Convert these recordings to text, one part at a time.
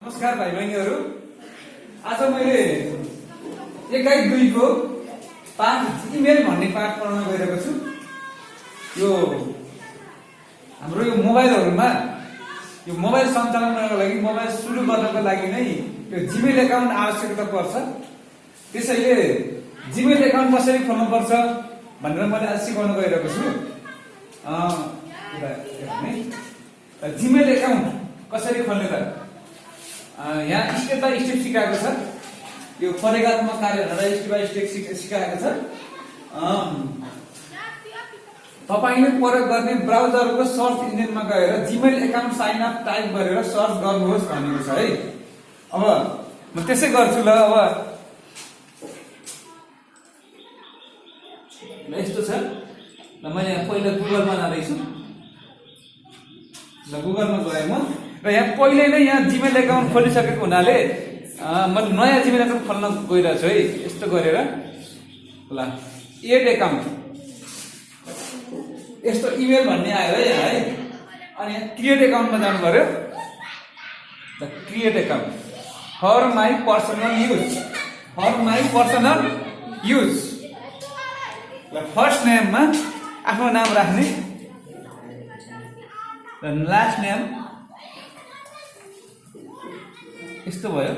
नमस्कार भाइ बहिनीहरू। आज मैले 1-2 को पाठ इमेल भन्ने पाठ पढाउन गइरहेको छु। यो हाम्रो यो मोबाइलहरुमा यो मोबाइल सञ्चालन गर्नको लागि मोबाइल सुरु गर्नको लागि नै यो जीमेल एकाउन्ट आवश्यकता पर्छ। त्यसैले जीमेल एकाउन्ट कसरी खोल्नु पर्छ भनेर मैले आज सिकाउन गइरहेको छु। जीमेल एकाउन्ट कसरी खोल्ने त यहाँ स्टेप बाई स्टेप सिकाएको छ। यो प्रयोगात्मक कार्यहरूलाई स्टेप बाई स्टेप सिकाएको छ। तपाईले प्रयोग गर्ने ब्राउजरको सर्च इन्जिनमा गएर Gmail account sign up type गरेर सर्च गर्नुहोस् भनेको छ है। अब म त्यसै गर्छु ल। अब यस्तो छ ल, मैले पहिला गुगलमा जाँदैछु ल। गुगलमा गएँ म र यहाँ पहिले नै यहाँ जीमेल एकाउन्ट खोलिसकेको हुनाले मैले नयाँ जीमेल एकाउन्ट खोल्न गइरहेको छु है। यस्तो गरेर ल एड एकाउन्ट यस्तो इमेल भन्ने आयो है यहाँ है। अनि यहाँ क्रिएट एकाउन्टमा जानु पर्यो। The create account for my personal use, for my personal use. ल फर्स्ट नेममा आफ्नो नाम राख्ने र लास्ट नेम यस्तो भयो ल।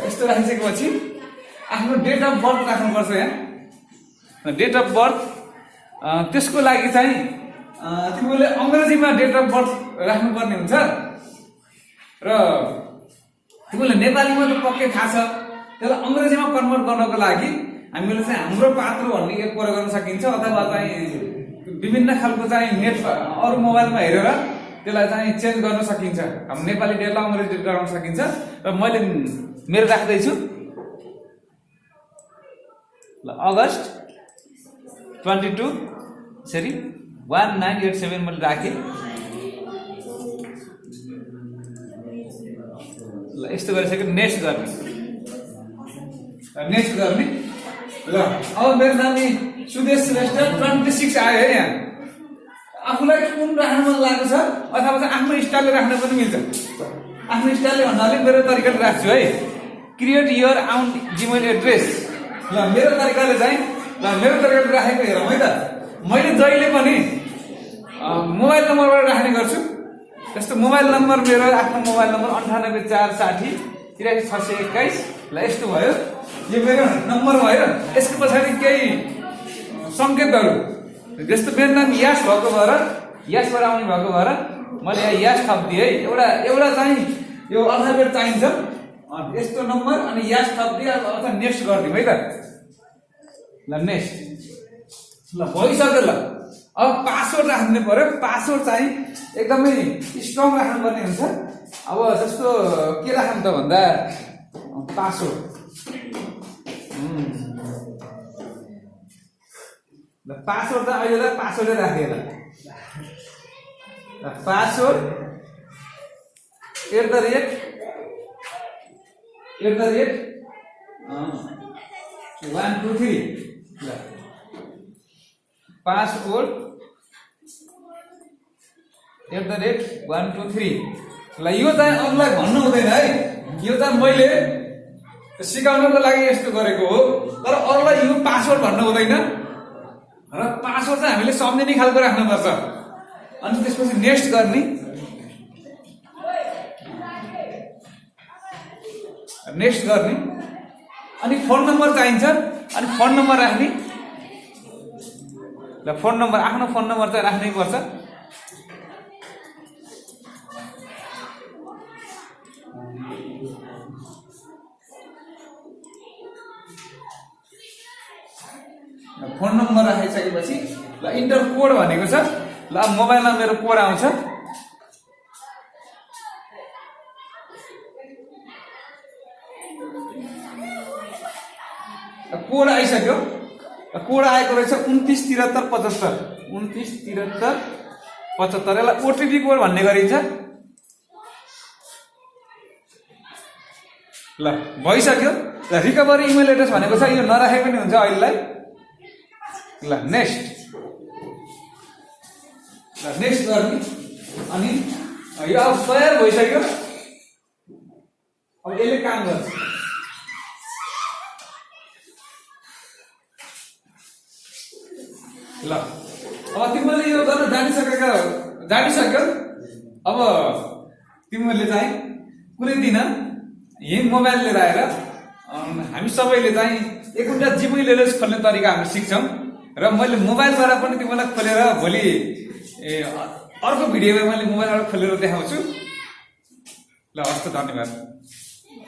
यस्तो राखिसकेपछि आफ्नो डेट अफ बर्थ राख्नुपर्छ। यहाँ डेट अफ बर्थ त्यसको लागि चाहिँ तिमीले अंग्रेजीमा डेट अफ बर्थ राख्नुपर्ने हुन्छ र तिमीले नेपालीमा त पक्कै थाहा छ। त्यसलाई अंग्रेजीमा कन्भर्ट गर्नको लागि हामीले चाहिँ हाम्रो पात्र भन्ने एक प्रयोग गर्न सकिन्छ, अथवा चाहिँ विभिन्न खालको चाहिँ नेट अरू मोबाइलमा हेरेर त्यसलाई चाहिँ चेन्ज गर्न सकिन्छ। हाम्रो नेपाली डेटलाई अंग्रेजी डेट गराउन सकिन्छ। र मैले मेरो राख्दैछु ल अगस्त 22 सरी 1987 मैले राखेँ ल। यस्तो गरिसक्यो नेक्स्ट गर्ने नेक्स्ट गर्ने ल। अब मेरो नाम सुदेश श्रेष्ठ 26 आयो है। यहाँ आफूलाई कुन राख्न मन लागेको छ अथवा चाहिँ आफ्नो स्टाइलले राख्न पनि मिल्छ। आफ्नो स्टाइलले भन्नाले मेरो तरिकाले राख्छु है। क्रिएट योर आउन जीमेल एड्रेस ल। मेरो तरिकाले चाहिँ मेरो तरिकाले राखेको हेरौँ है त। मैले जहिले पनि मोबाइल नम्बरबाट राख्ने गर्छु। जस्तो मोबाइल नम्बर मेरो आफ्नो मोबाइल नम्बर 98460 83621 ल। यस्तो भयो, यो मेरो नम्बर भयो। यसको पछाडि केही संकेतहरू जस्तो मेरो नाम यास भएको भएर यासबाट आउने भएको भएर मैले यहाँ यास थपिदिएँ है। एउटा चाहिँ यो अल्फाबेट चाहिन्छ यस्तो नम्बर अनि यास थपिदिएँ अथवा नेक्स्ट गरिदिउँ है त ल। नेक्स्ट ल भइसक्यो ल। अब पासवर्ड राख्नु पर्यो। पासवर्ड चाहिँ एकदमै स्ट्रङ राख्नुपर्ने हुन्छ। अब जस्तो के राख्नु त भन्दा पासवर्ड ल। पासवर्ड त अहिले त पासवर्डै राखेर पासवर्ड @ 1 2 3 ल। पासवर्ड @ 1 2 3 ल। यो चाहिँ अरूलाई भन्नु हुँदैन है। यो चाहिँ मैले सिकाउनको लागि यस्तो गरेको हो। तर अरूलाई यो पासवर्ड भन्नु हुँदैन र पासवर्ड चाहिँ हामीले सम्झिने खालको राख्नुपर्छ। अनि त्यसपछि नेक्स्ट गर्ने नेक्स्ट गर्ने अनि फोन नम्बर चाहिन्छ अनि फोन नम्बर राख्ने ल। फोन नम्बर आफ्नो फोन नम्बर चाहिँ राख्नै पर्छ। फोन नम्बर राखिसकेपछि ल इन्टर कोड भनेको छ ल। मोबाइलमा मेरो कोड आउँछ। कोड आइसक्यो। कोड आएको रहेछ 297375 297375। यसलाई ओटिपी कोड भन्ने गरिन्छ ल। भइसक्यो ल। रिकभरी इमेल एड्रेस भनेको छ, यो नराखे पनि हुन्छ अहिलेलाई ल। नेक्स्ट ल नेक्स्ट गर्ने अनि यो अब तयार भइसक्यो अब यसले काम गर्छ ल अब तिमीले यो गर्न जानिसक्यो अब तिमीहरूले चाहिँ कुनै दिन यही मोबाइल लिएर आएर हामी सबैले चाहिँ एकवटा जिमेल खोल्ने तरिका हामी सिक्छौँ र मैले मोबाइलबाट पनि तिमीलाई खोलेर भोलि अर्को भिडियोमा मैले मोबाइलबाट खोलेर देखाउँछु ल हस् त धन्यवाद